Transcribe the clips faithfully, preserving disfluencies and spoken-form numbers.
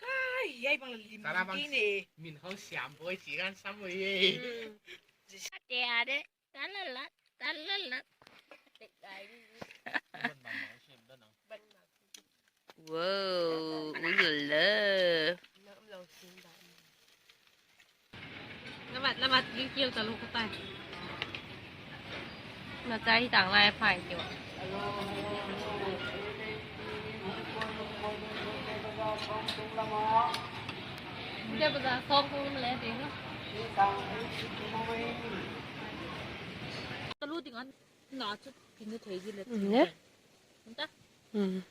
Kai, ai bang la lim Sara bang kine. Min hau siam boi chi gan sam boi e. Hmm. Ate ade, talala, talala. Wow, ulala. Lamat, lamat, ling kial ta lo ka tai. Na chai tang lai phai tiu. Dia ba za song ko le de no. Ka lu ding an na chu kin thei di le. Ne? Ta. Hmm.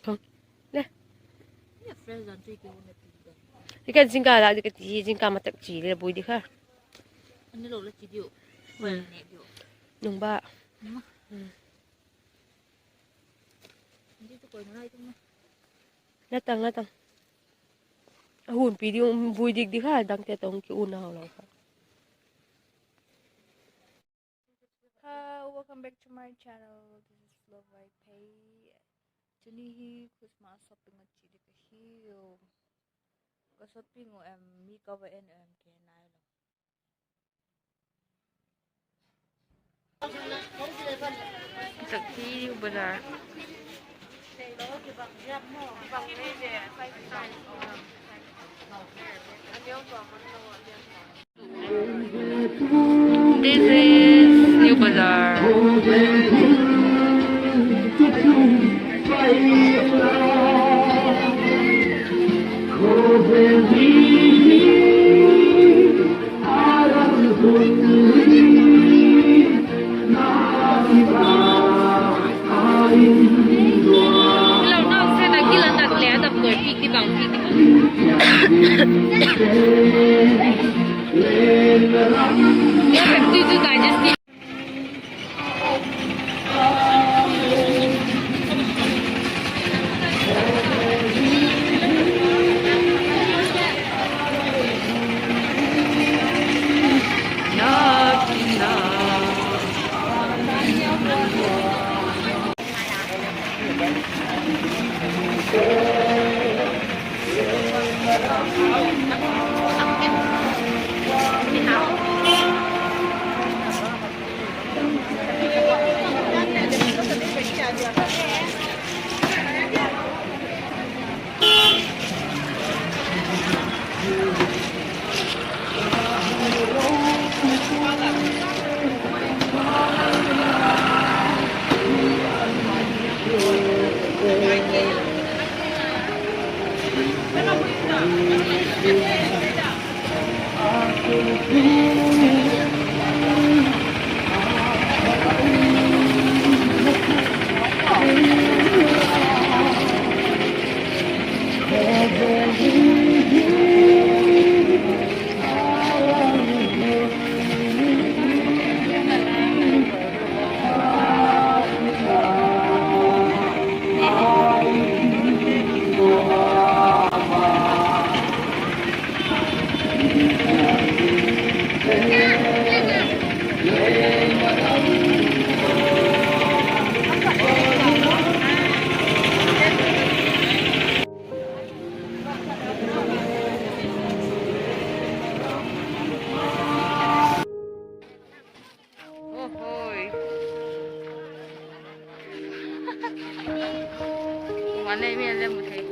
Thong. Ne. Ni ka jingkal a di ka ti, jingkal ma tak chi le bui di kha. Ani lo la chi diu. Hmm. Nung ba. Hmm. Hmm. Ni tu koi ngai tu ma. La tang, la tang. A hun pi di, um, bui dik di kha, dangte tawh hung ki un a hau lo kha. Hi, welcome back to my channel. This is Love Vai Pei. Tuni hi Christmas shopping a chi di ka hiu. Ka shopping u em, mi ka va en em ke nai lo. Sakhi bazar. This is New Bazar. Ohoi. Wan nei mi le mu thei.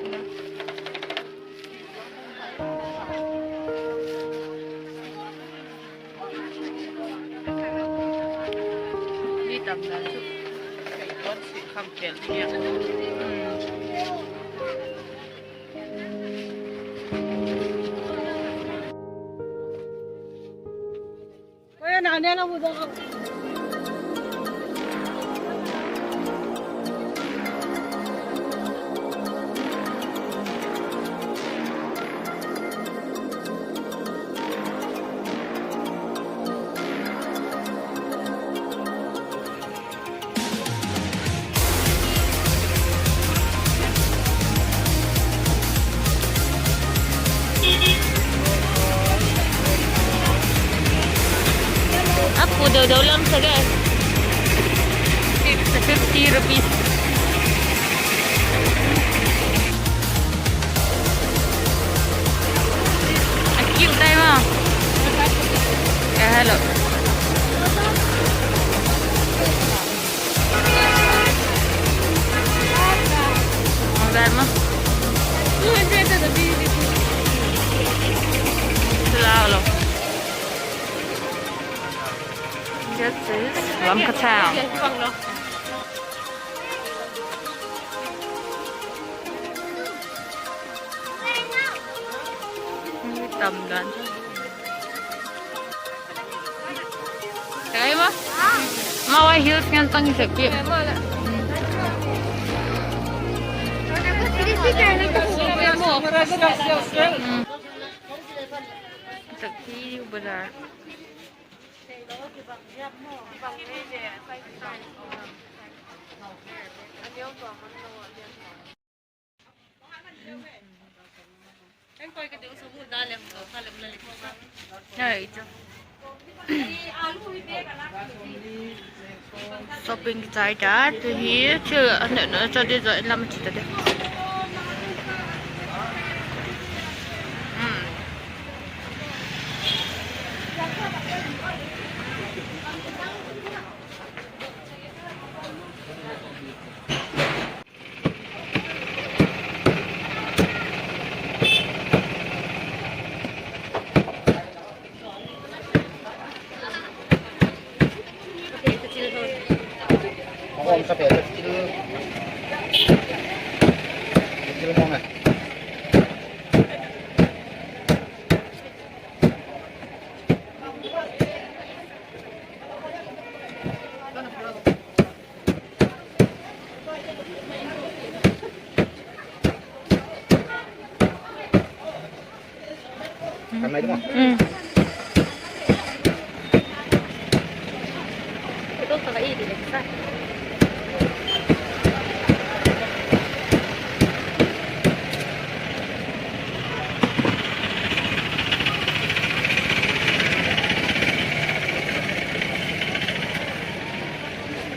Ni tam dan chu. Kai tuan si kham tel ni a. Hmm. Dolam sa guys. Fifty rupees. A cute tai ma. Ka hello. Ang dar ma. Two hundred na di. Sila lo. This is Lamka town. Tam dan. Kaya mo? Mawai Hills ngan tang sek ki. Hmm. Sakhi bazar. Shopping kichai ta, tu hi thil a nena cha di zo lam chi ta de. Hmm.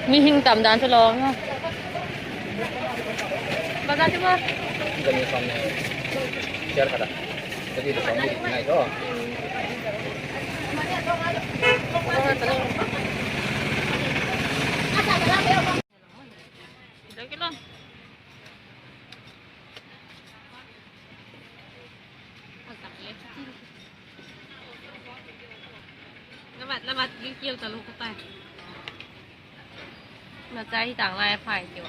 Mihing tam dan chu lawm a. Bazar chu ma. Share khat a. Jadi le sawm di ngai to. Lamat, lamat, yung kiyaw talo ka tai. Na chai hi tang lai phai kiyaw.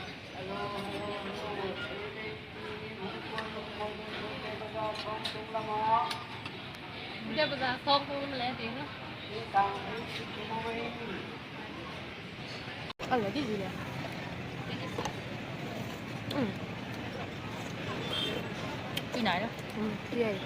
Dia ba za sawk ko ma le ding. Ala di di le. Um. Ti nai lo. Um, ti ai.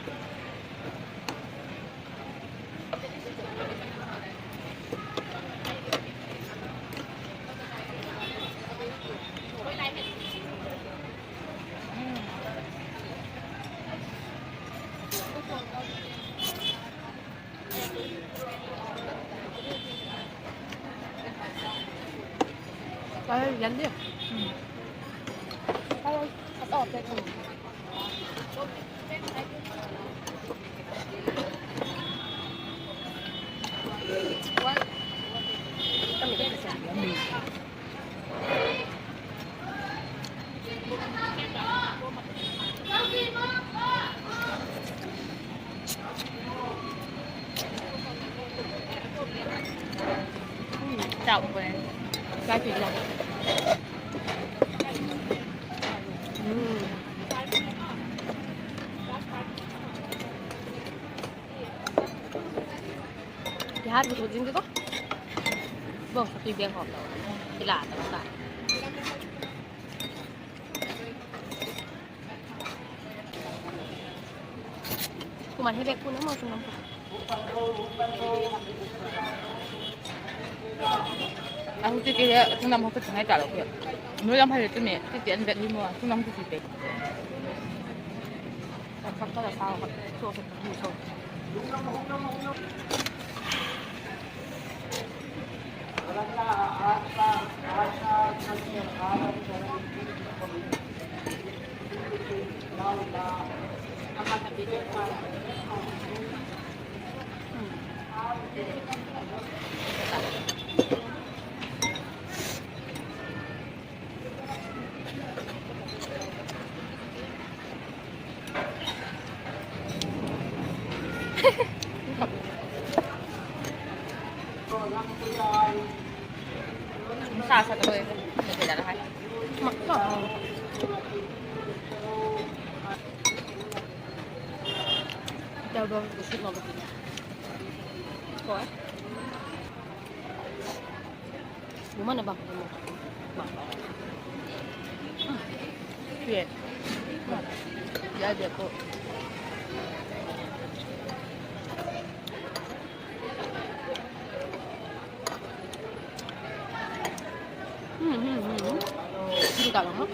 Kihât bu thu zing di ko. Bawng sa tui beng hawm lo. Kila ta ta. Kuman hi bek kun a maw sung lam ka. A hu ti ti he sung lam ho ka ti ngai ta lo ki. Noi lam hai le tu mi ti ti an bek hi maw sung lam ti ti bek. Ka ka ka sa ka so ka hi so. Sa sa to. Mak mak. Dau dau, sweet mo ba ti. Ko. Mo man ba. Ba. Ye. Ya de ko. Hmm, hmm, hmm. Hindi ka lang, ha?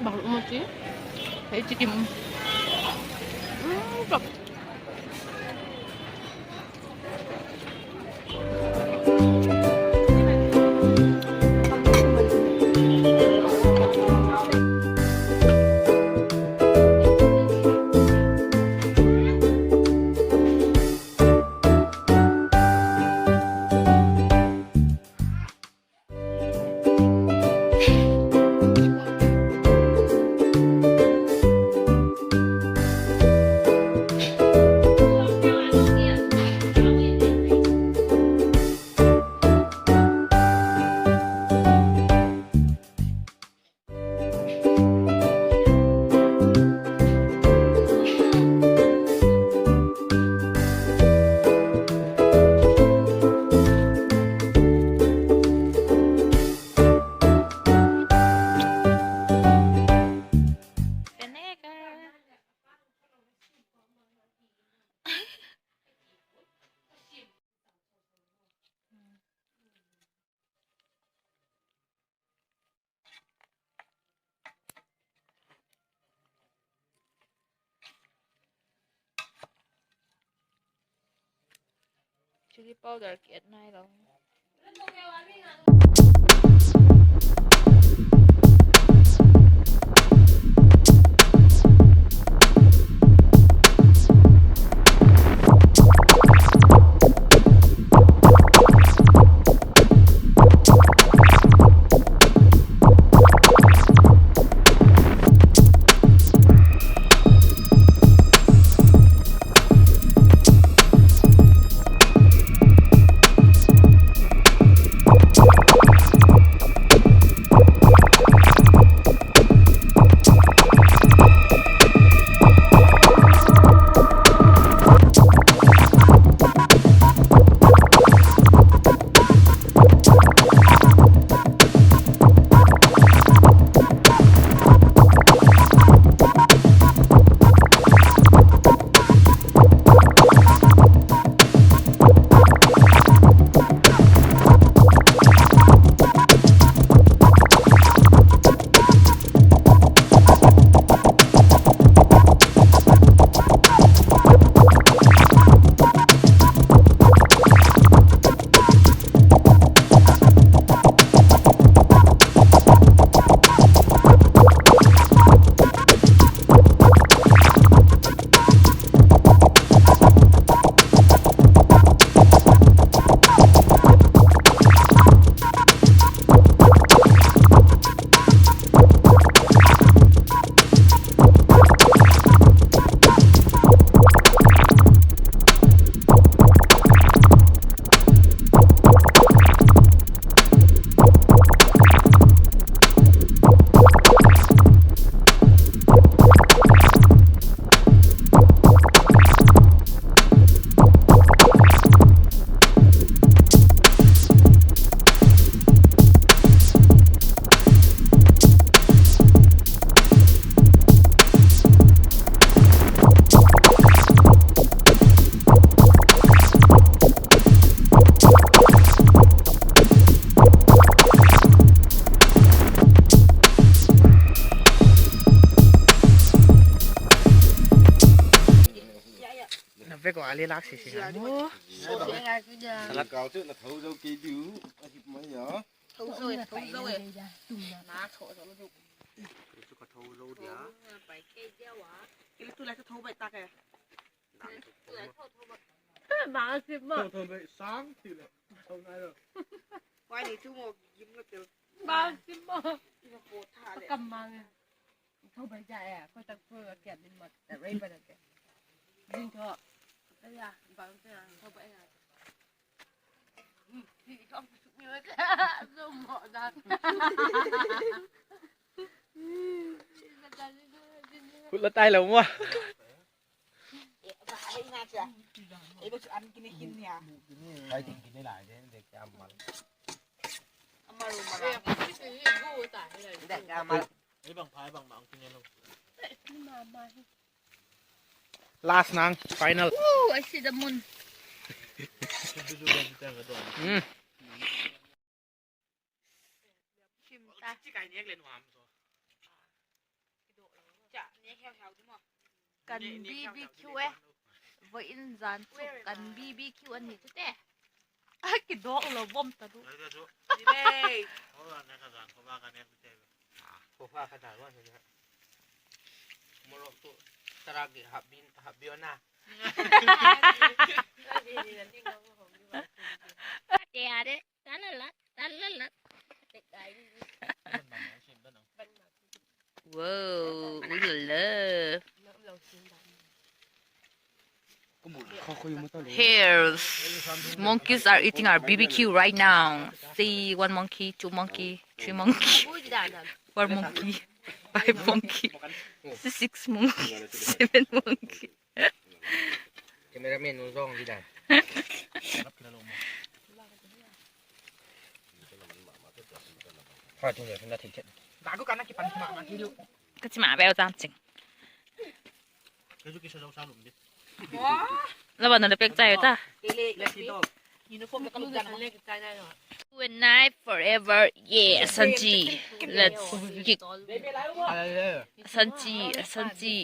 Bang mo chi. Hey, chicken. Hmm, Chilli powder ki et nai lo. A le lak sisi ngai maw. Kau chu na tho zo kei diu. A hip mai a. Tho zo e, tho zo e. Na tho zo lo diu. Chu ka tho zo dia. Pai kei dia wa. Kei le tu lai ka tho bai tak e. Ba sim ma. Tho, tho bai sang ti le. Tho nai lo. Wai ni chu mo gim lo tel. Ba sim ma. Ina po tha le. Kam mang e. Tho bai ja e, ko tak ko ka kiat din mat, ta rei ba da ke. Din tho. Aya, ba te tho bai a. Hmm, hi tho su mi le. Zo mo da. Khut la tai lo maw. Ei ba chu an kini hin nia. Kai tin kini lai de, de kya mal. Amaru mara. De kya mal. Ei bang phai bang bang kini lo. Last nang, final. Ooh, I see the moon. Hmm. Chim ta. Kan B B Q e. Voi in zan chu kan B B Q a ni chu te. A kidok lo bom ta du. Ni lei. Hola ne ka zan ko ba ka ne ku te. Ko fa ka da wa ne. Morok tu tarak di habin, habiona. Te are, talala, talala. Whoa, ooh la la. Here, monkeys are eating our B B Q right now. See, one monkey, two monkey, three monkey, four monkey, five monkey, six monkey, seven monkey. Cameraman nu zong di dan. Kha tu ne na thei chet. Ka chi ma bel jam ching. La ban na le pek chai ta. You and I forever. Yeah, Sanchi. Let's kick. Sanchi, Sanchi.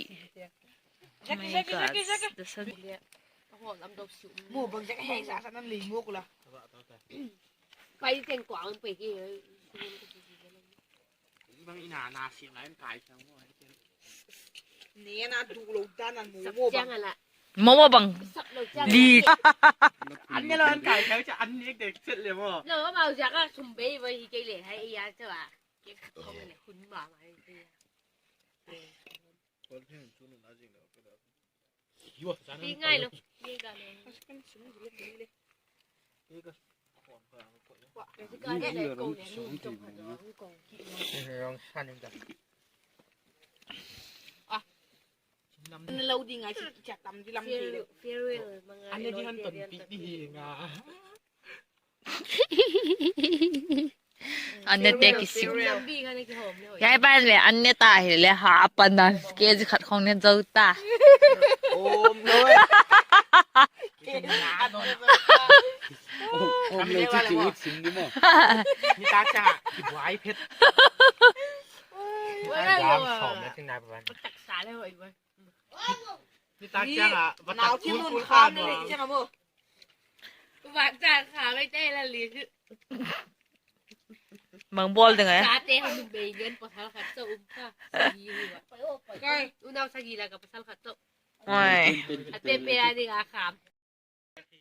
Oh my God. The Sanchi. Mo bang jek hei sa sa nan lei mo kula. Pai teng kuang pe ki. Bang ina na siam lai kai sang mo. Ni na du lo dan an mo mo bang. Mo mo bang. Li. An ne lo an kai kai cha an ne dek chet le mo. Lo ma ja ka sum bei vai hi ke le hai ya cha ba. Ke ka thong le hun ma ma hi. Pi ngai lo. Lo ding ai si cha tam di lam ti le. Farewell, farewell, manga. An ne di han ton pi di hi nga. An ne te ki si. Yai ban le an ne ta hi le ha pan dan ke ji khat khong ne zo ta. Om noi. Om noi chi chi ut sim ni mo. Ni ta cha ki buai phet. Oi, oi, oi. Som le tin nai ban. Tak sa le oi oi. Ni tak chang a, va tak kul kul kha le chang a mo. Va tak kha mai te la li. Mang bol ding ai. Sa te han bei gen pasal khat so um kha. Sagi hi va. Kai, u nau sagi la ka pasal khat so. Oi. A te pe a ding a kham.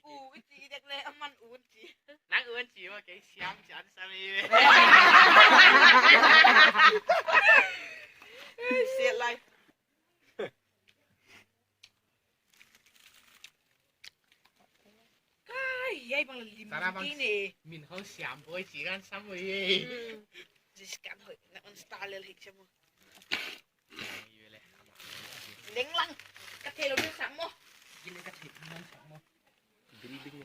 U i ti dek le a man u ti. Nang u ti ma kei siam siam sa mi ve. Siat lai. Kai, ai bang lim ki ne. Min hau siam boi chi kan sam boi e. Jis kan hoi na on star le hik chamo. Leng lang. Ka thei lo ding sak mo. Gin ka thei lo ding sak mo.